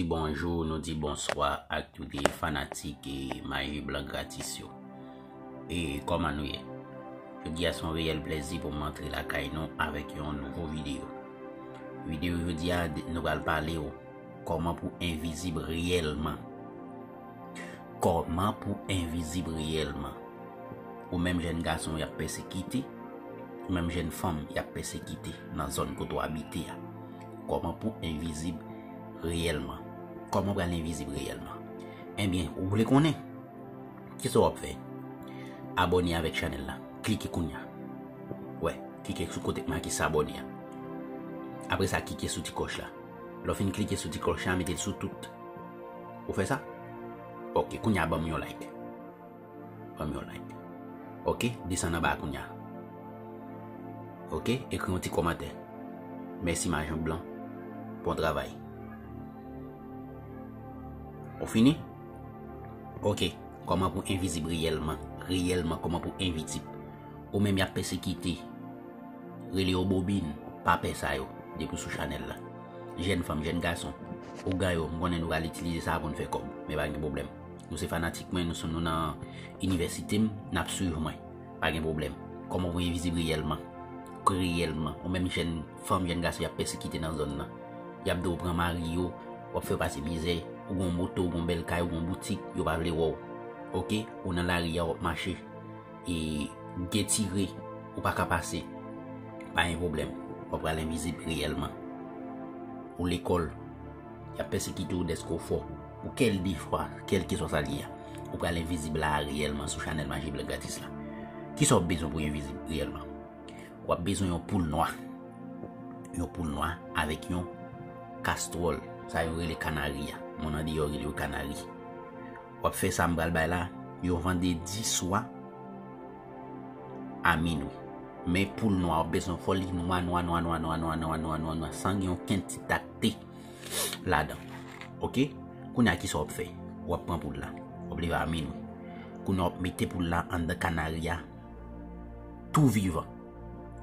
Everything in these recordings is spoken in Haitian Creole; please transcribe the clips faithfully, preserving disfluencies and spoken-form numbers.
Bonjou, nou di bonswa ak tout fanatik e Maji Blan Gratis yo. E kòman nou ye? Jodi a se yon reyèl plèzi pou m antre lakay nou avèk yon nouvo videyo. Videyo jodi a, nou pral pale w kòman pou envizib reyèlman. Kòman pou envizib reyèlman? Ou menm jèn gason y ap pèsekite, ou menm jèn fanm y ap pèsekite nan zòn kote w abite a. Kòman pou envizib reyèlman? Kòman pral envizib reyèlman? Ebyen, ou vle konnen? Kisa w ap fè? Abòne avèk chanèl la. Klike kounya. Wè, klike sou kote k make s'abonner a. Apre sa, klike sou ti klòch la. Lè w fin klike sou ti klòch la, mete l sou tout. Ou fè sa? Ok, kounya ban m yon like. Ban m yon like. Ok, desann anba a kounya. Ok, ekri yon ti kòmantè. Mèsi Majan Blan. Bon travay. Ou fini? Ok, kòman pou envizib reyèlman? Reyèlman, kòman pou envizib? Ou menm y ap pèsekite. Rele yo bobin, pa pè sa yo, depi w sou chanèl la. Jèn fanm, jèn gason, ougan yo, m konnen nou pral itilize sa pou n fè kòb, men pa gen pwoblèm. Nou se fanatik mwen, nou se nou nan inivèsite m, n ap swiv mwen. Pa gen pwoblèm. Kòman pou envizib reyèlman? Reyèlman. Ou menm jèn fanm, jèn gason y ap pèsekite nan zòn nan. Y ap di w pran mari yo, w ap fè yo pase mizè, ou gon moto, ou gon bèl kay, ou gon boutik, yo pa vle wè w. Ok? Ou nan lari a, w ap mache. E gen tire, ou pa ka pase. Pa gen pwoblèm. W ap pral envizib reyèlman. Ou lekòl, y ap pèsekite w dèske w fò. Ou kèl defwa, kèlkeswa sa l ye a. Ou pral envizib la a reyèlman sou chanèl Maji Blan Gratis la. Kisa w ap bezwen pou w envizib reyèlman? W ap bezwen yon poul nwa. Yon poul nwa avèk yon kastwòl. Sa yo rele kanari a. Moun andeyò rele yo kanari. W ap fè sa m pral bay la, yon vandredi swa a minwi. Men poul nwa, w ap bezwen fò li nwa, nwa, nwa, san gen okenn ti takte ladan. Ok? Kounye a, kisa w ap fè? W ap pran poul la. W ap leve a minwi. Kounye a, w ap mete poul la anndan kanari a tou vivan.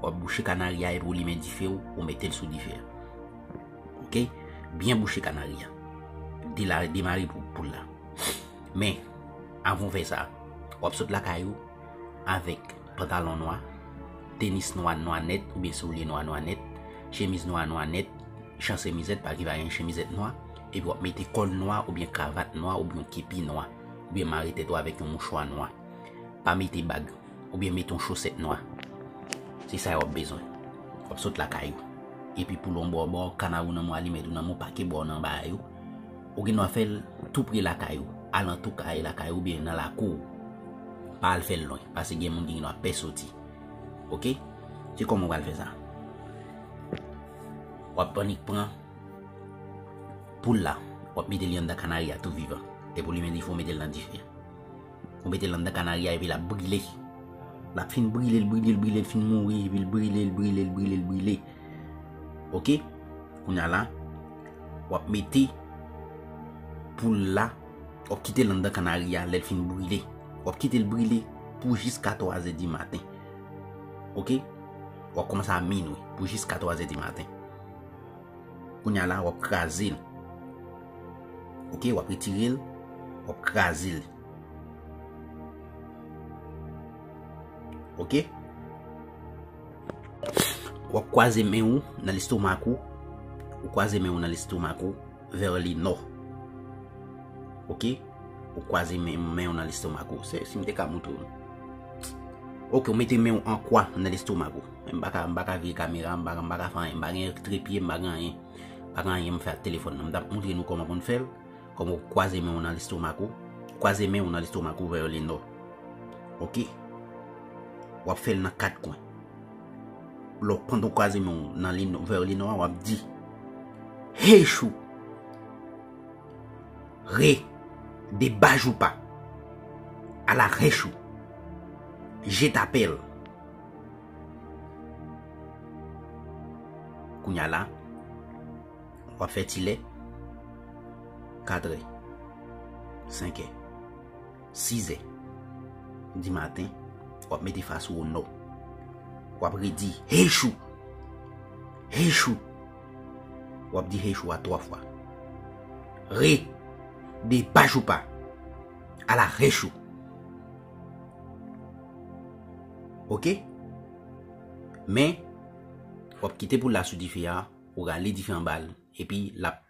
W ap bouche kanari a epi w limen dife w, ou mete l sou dife a. Ok? Byen bouche kanari a. Dela-, demare pou, poul la. Men, avan w fè sa, w ap sot lakay ou avèk pantalon nwa, tenis nwa, nwa nèt, oubyen soulye nwa, nwa nèt, chemiz nwa, nwa nèt, san chemizèt, pa gen varyant chemizèt nwa, epi w ap mete kòl nwa, oubyen kravat nwa, oubyen yon kepi nwa, oubyen mare tèt ou avèk yon mouchwa nwa. Pa mete bag, oubyen mete yon chosèt nwa. Se sa w ap bezwen. W ap sot lakay ou. Epi poul ou bò bò, kanari w nan men w, alimèt ou nan men w, pake bò w nan ba yo. Ou gen dwa fè l tou pre lakay ou, alantou kay lakay ou, oubyen nan lakou w. Pa al fè l lwen, paske gen moun ki gen dwa pè soti. Ok? Se kòman w pral fè sa? W ap annik pran poul la, w ap mete li anndan kanari a tou vivan. Epi w limen dife, w mete l nan dife. Ou mete l anndan kanari a epi l ap brile. L ap fin brile, l brile, l brile, l fin mouri, epi l brile, l brile, l brile, l brile. Ok? Kounye a la, w ap mete poul la, w ap kite l anndan kanari a, lè l fin brile. W ap kite l brile pou jiska twazè di maten. Ok? W ap kòmanse a minwi pou jiska twazè di maten. Kounye a la, w ap kraze l. Ok, w ap retire l, w ap kraze l. Ok? W ap kwaze men ou nan lestomak ou. Ou kwaze men ou nan lestomak ou, vers le nord. Ok? Ou kwaze men, men ou nan lestomak ou. Se, si m te ka montre w. Ok, ou mete men ou an kwa nan lestomak ou. M pa ka, m pa ka vire kamera, m pa, m pa ka fè anyen. M pa gen trepye, m pa gen anyen. Pa gen anyen m fè ak telefòn nan. M t ap montre nou kòman pou n fè l. Kòman ou kwaze men ou nan lestomak ou. Kwaze men ou nan lestomak ou, vers le nord. Ok? W ap fè l nan kat kwen. Lè w, pandan w kwaze men w nan li, vers le nord, w ap di, Hechou, re, de bajoupa, ala Hechou, je t'appelle. Kounye a la, w ap fè ti lè, katrè, senkè, sizè di maten, w ap mete fas ou o nò. W ap redi, Hechou! Hechou! W ap di Hechou a twa fwa. Re, de bajoupa, a la rechou. Oke? Men, w ap kite poul la sou dife a, ou rale dife anba l, epi l ap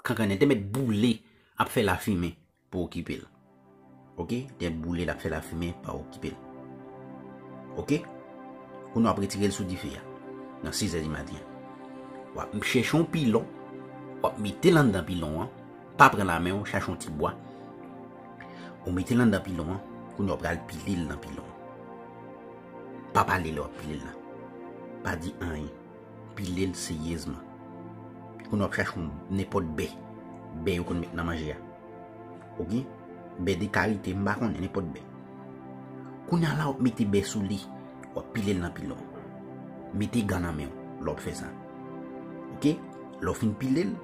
kankannen, te mèt boule, ap fè lafimen pou okipe l. Oke? Te mèt boule, l ap fè lafimen, pa okipe l. Oke? Kounye a w ap retire l sou dife a, nan sizè di maten an. W ap chèche yon pilon, w ap mete l anndan pilon an, pa pran la men w, chache yon ti bwa. Ou mete l anndan pilon an, kounye a w pral pile l nan pilon an. Pa pale lè w ap pile l la. Pa di anyen. Pile l seryezman. Kounye a w ap chache yon nenpòt bè. Bè yo konn met nan manje a. Oke? Bè de karite, m pa konnen, nenpòt bè. Kounye a la, w ap mete bè sou li. W ap pile l nan pilon. Mete gan nan men w lè w ap fè sa. Oke? Lè w fin pile l,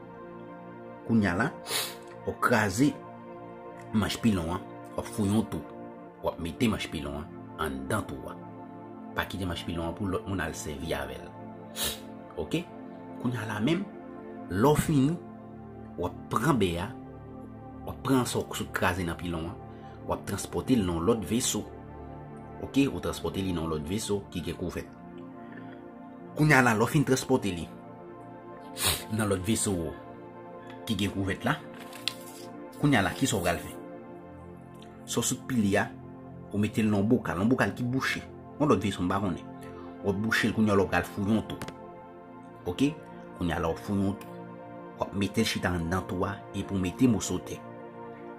kounye a la, w ap kraze manch pilon an, w ap fouye yon tou. W ap mete manch pilon an anndan tou a. Pa kite manch pilon an pou lòt moun al sèvi avè l. Oke? Kounye a la menm, lè w fini, w ap pran bè a, w ap pran sa w sot kraze nan pilon an, w ap transpòte l nan yon lòt veso. Oke? Ou transpòte li nan yon lòt veso ki gen kouvèt. Kounye a la, lè w fin transpòte li nan lòt veso ki gen kouvèt la, kounye a la, kisa w pral fè? Sa w sot pile a, ou mete l nan yon bokal, yon bokal ki bouche. Yon lòt veso, m pa konnen. W ap bouche l, kounye a la, w pral fouye yon tou. Oke? Kounye a la, w ap fouye yon tou. W ap mete l chita anndan tou a, epi w mete moso tè.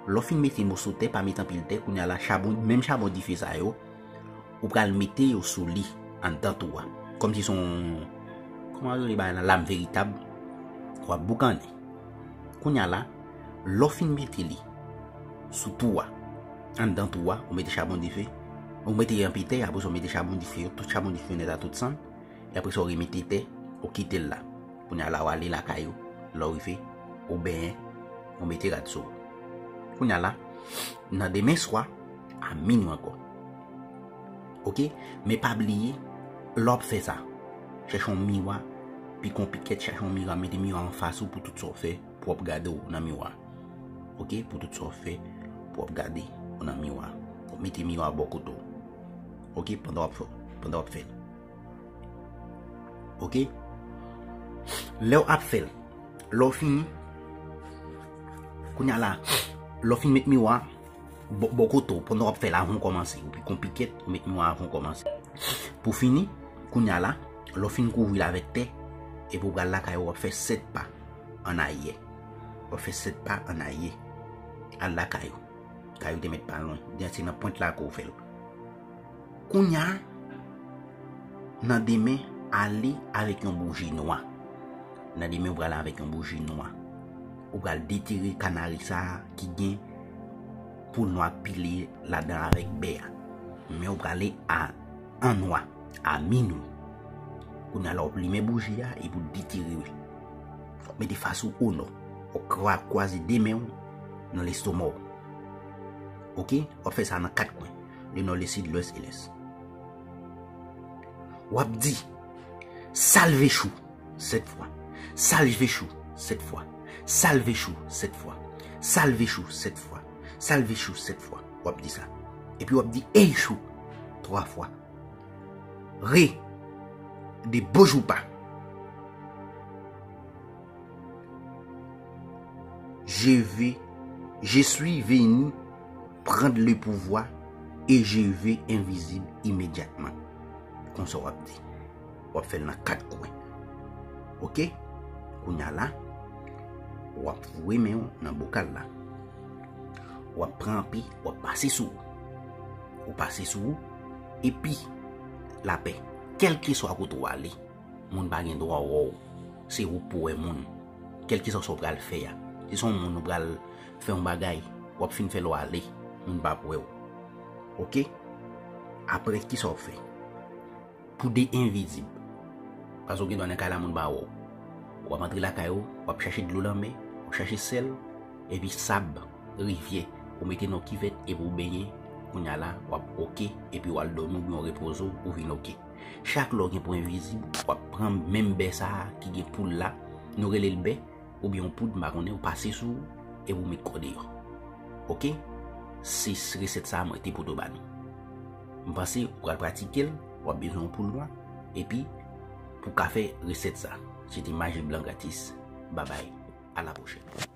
Lè w fin mete moso tè, pa mete anpil tè, kounye a la, chabon, menm chabon dife sa yo, ou pral mete yo sou li, anndan tou a. Kòmsi se yon, kòman yo rele bagay la, lam veritab. W ap boukannen. Kounye a la, lè w fin mete li sou tou a, anndan tou a, ou mete chabon dife, ou mete anpil tè, apre sa, ou mete chabon dife yo, tout chabon dife yo nèt a tout sann, e apre sa, ou remete tè, ou kite l la. Kounye a la, w ale lakay ou, lè w rive, ou benyen, ou mete rad sou ou. Kounye a la, nan demen swa, a minwi ankò. Oke? Men pa bliye, lè w ap fè sa, chèche yon miwa, pike yon pikèt, chèche yon miwa, mete miwa anfas ou pou tout sa w fè, pou w ap gade w nan miwa. Oke? Pou tout sa w fè, pou w ap gade w nan miwa. Mete miwa bò kote w. Oke? Pandan w ap fè, pandan w ap fè l. Oke? Lè w ap fè l, lè w fini, kounye a la, lè w fin met miwa bò, bò kote w, pandan w ap fè l, avan w kòmanse, ou pike yon pikèt, ou met miwa avan w kòmanse. Pou fini, kounye a la, lè w fin kouvri l avèk tè, epi w pral lakay ou, w ap fè sèt pa ann aryè. W ap fè sèt pa ann aryè. Al lakay ou. Kay ou te mèt pa lwen. Dèyè se nan pwent la ke w fè l. Kounye a, nan demen, ale avèk yon bouji nwa. Nan demen, ou pral avèk yon bouji nwa. Ou pral detere kanari sa a ki gen poul nwa k pile ladan avèk bè a. Men ou prale a, an nwa, a minwi. Kounye a la, w ap limen bouji a epi w detere l. W ap mete fas ou o nò. W ap kwa-, kwaze de men w nan lestoma w. Oke? W ap fè sa nan kat kwen. Le nò, le sid, lwès e lès. W ap di, Salvechou, sèt fwa. Salvechou, sèt fwa. Salvechou, sèt fwa. Salvechou, sèt fwa. Salvechou, sèt fwa. W ap di sa. Epi w ap di, Eichou, twa fwa. Re, de Bojoupa. Je vais, je suis venu prendre le pouvoir et je vais invisible immédiatement. Konsa w ap di. W ap fè l nan kat kwen. Oke? Kounye a la, w ap foure men w nan bokal la. W ap pran pi, w ap pase sou ou. Ou pase sou ou, epi lapè. Kèlkeswa kote w ale, moun pa gen dwa wè w. Se ou k pou wè moun. Kèlkeswa sa w pral fè a. Si se yon moun ou pral fè yon bagay, w ap fin fè l w ale, moun p ap wè w. Oke? Apre, kisa w ap fè? Pou de envizib. Paske w gen dwa nan kay la, moun pa wè w. W ap antre lakay ou, w ap chache dlo lanmè, w ap chache sèl, epi sab, rivyè, ou mete nan kivèt epi w benyen, kounye a la, w ap oke, epi w al dòmi oubyen w repoze w, ou vin oke. Chak lè w gen pou envizib, w ap pran menm bè sa a ki gen poul la, nou rele l bè, oubyen yon poud, m pa konnen, ou pase sou ou, epi w met kò deyò. Oke? Se resèt sa mwen te pote ba nou. M panse ou pral pratike l, w ap bezwen yon poul nwa, epi pou ka fè resèt sa. Se te Maji Blan Gratis. Babay, a la pwochèn.